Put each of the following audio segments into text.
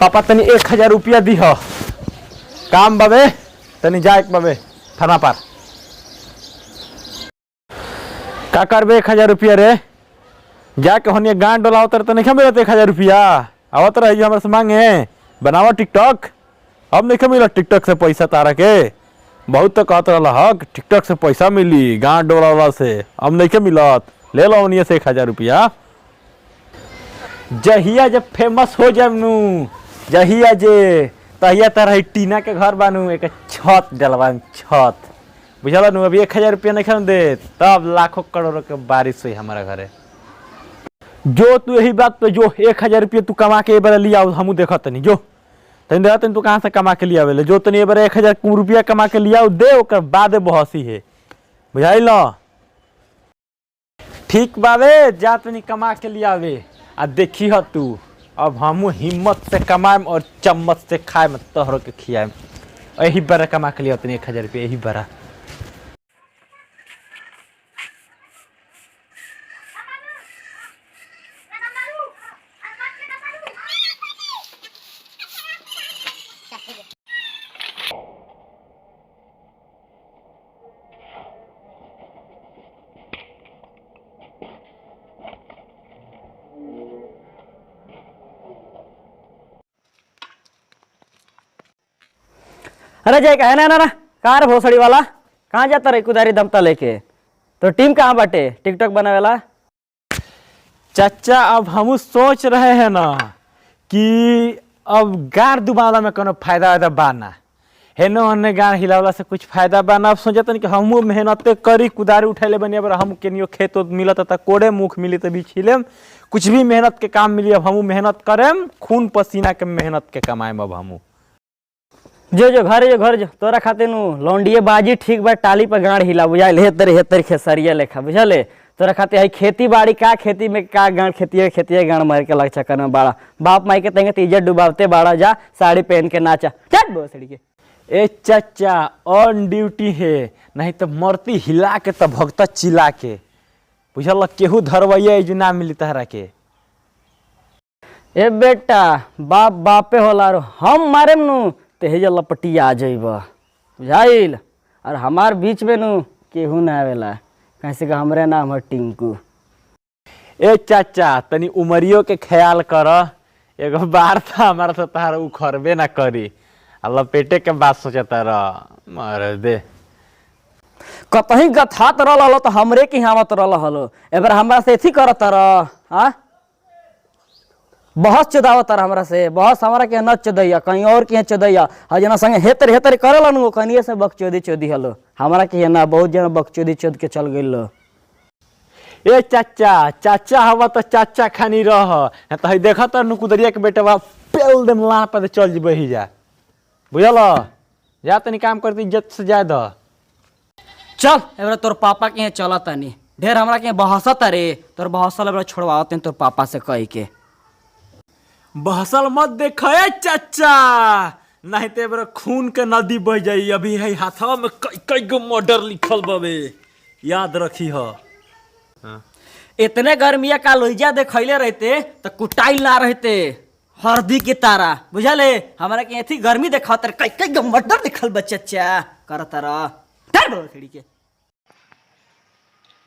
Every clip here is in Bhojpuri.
पापा तनी 1000 रुपया दीह, काम बाबे, तनी जाए के बाबे थाना पर। का करबे 1000 रुपया रे? जाके होनिया गांड डोलावत तर तो नहीं मिलत 1000 रुपया। आवत रही हमरा से मांगे, बनावा टिकटॉक। अब नहीं मिलत टिकटॉक से पैसा तारा के। बहुत तो कहत रहल हक टिकटॉक से पैसा मिली गांड डोलावला से, अब नहीं मिलत। ले लो ओनिया से 1000 रुपया। जहिया जब फेमस हो जाए नू, जहिया जे तहिया तारा टीना के घर बानू, एक छत डलवा छत, बुझल नु? अभी 1000 रुपया नहीं खान दे, तब लाखों करोड़ों के बारिश हुई हमारा घरे। जो तू यही बात पे जो 1000 रुपया तू कमा के ए बार लिया, हमू देखत तनी। जो तनी देखत तनी तू कहाँ से कमा के लिया ले। जो तनी ए बार 1000 रुपया कमा के लिया दे, ओकर बाद बहसी है, बुझाइल? ठीक बावे, जा तनी कमा के लियावे आ देखी ह तू। अब हमू हिम्मत से कमाएम और चम्मच से खाएम, तोहरो के खियाएम। यही बारा कमा के लिया तनी 1000 रुपया, यही बारा। अरे जय है ना ना ना कार भोसड़ी वाला कहाँ जाता रे कुदारी दमता लेके? तो टीम कहाँ बाटे टिकटॉक बनावेला? चाचा अब हम सोच रहे हैं ना कि अब गार दुबावला में कोनो फायदा वायदा बाना हेनो होने, गार हिलावला से कुछ फायदा बाना। अब सोचत कि हमहू मेहनत करी, कुदारी उठैले बनी। अब हम केनियो खेत उत मिलत त कोड़े मुख मिली त भी छिलेम, कुछ भी मेहनत के काम मिली। अब हमहू मेहनत करेम, खून पसीना के मेहनत के कमाएम अब हमहू। जो जो घरे जो, घर जो। तोरा खातिर नु लौंडिए बाजी ठीक बा, टाली पर गाड़ हिला बुझाइल, हेतर हेतर खेसरिया लेखा बुझले। तोरा खातिर है खेती बाड़ी का, खेती में का गाड़, खेती खेती गाड़ मार के लग चक्कर में बाड़ा, बाप माई के तंगे तो इज्जत डुबावते बाड़ा। जा साड़ी पहन के नाचा, चल भोसड़ी के। ए चाचा ऑन ड्यूटी है, नहीं तो मरती हिला के तो भगता चिल्ला के, बुझल? केहू धरवैया जो ना मिली तहरा के। ए बेटा, बाप बापे होला रो, हम मारेम नु ते हेजा लपटिया आ जइब बुझाइल। और हमार बीच में नु केहू ना आवेला, कैसे कि हमरे नाम है टिंकू। ए चाचा तनी उमरियो के ख्याल कर, एगो बार था हमारा से तहार उखड़बे ना करी आ लपेटे के बात सोचता रह, मर दे। कतही गथात रहल हलो तो हमरे के यहाँ आवत रहल हलो, एबार हमरा से एथी करत रह। हाँ, बहस चोदावत रह हमरा से, बहस हमरा के न चोदैया, कहीं और के चोदैया। हा जना संगे हेतर हेतर करल नु कनिए से बकचोदी चोदी हलो, हमरा के ना बहुत जना बकचोदी चोद के चल गइल। ए चाचा, चाचा हवा तो चाचा खानी रह, ना तो हई देखत त नुकुदरिया के बेटवा पेल देम लाह पर चल जबे ही जा, बुझल? जा तनी काम करती, इज्जत से जाए द। चल एबरा तोर पापा के यहाँ चला तनी, ढेर हमरा के बहसत रे, तोर बहसल एबरा छोड़वावत तोर पापा से कह के। बहसल मत देख ए चाचा, नहीं तो एबरा खून के नदी बह जाई। अभी है हाथवा में कई कई गो मर्डर लिखल बाबे, याद रखी ह। इतने गर्मिया का लोहिया देखैले रहते तो कुटाइल ना रहते हरदी के तारा, बुझले? हमरा के एथी गर्मी देखत रहे, कई कई गो मर्डर लिखल बच्चा करत रह डर बोल खड़ी के।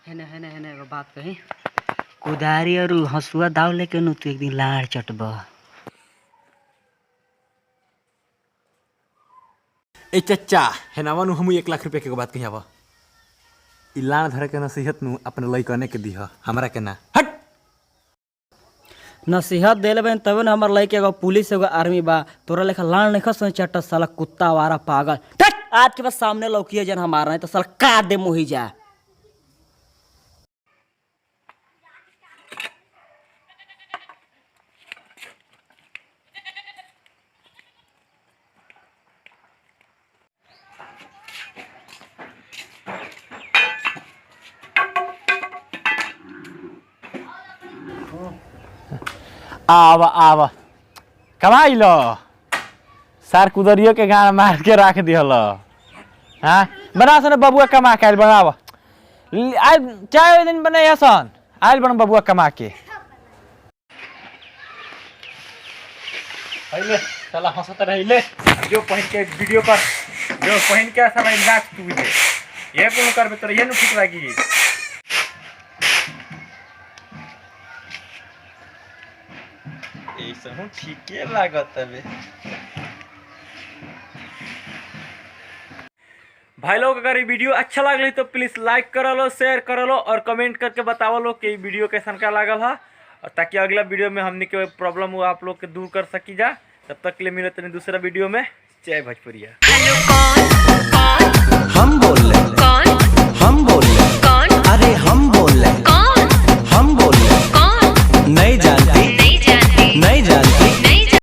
हेने हेने हेने एगो बात कही, कुदारी और हंसुआ दाव लेके नु तू एक दिन लाड़ चटब। ए चच्चा हेनावा नु हम 1 लाख रुपया के बात कहियावा, ई लान धरे के नसीहत नु अपने लइकने के दीह, हमरा के ना। हट। नसीहत देले बन तबे न हमर लइके एगो पुलिस एगो आर्मी बा, तोरा लेखा लाड़ नहीं खस चट साला कुत्ता वारा पागल। टट आज के बाद सामने लौकिए जन हमारा, नहीं तो साला काट दे मुही जा। आवा आवा कमाई लो सार, कुदरियो के गाना मार के राख दिहल। हाँ बना सन बबुआ कमा के आइल, बनाव आइल चाय दिन बने सन आइल बन बबुआ कमा के। ले साला हंसत रही ले, जो पहिन के वीडियो कर, जो पहिन के साला नाच तू जे ये कोनो करबे तोरा ये नु ठीक लागी। ऐसा हूँ ठीके लागत हवे। भाई लोग अगर ये वीडियो अच्छा लागल तो प्लीज़ लाइक कर लो, शेयर कर लो और कमेंट करके बताओ लो कि ये वीडियो कैसन का लागल है, और ताकि अगला वीडियो में हमने के प्रॉब्लम हुआ आप लोग के दूर कर सकी जा। तब तक के लिए मिलते हैं दूसरा वीडियो में। जय भोजपुरिया। हेलो कौन।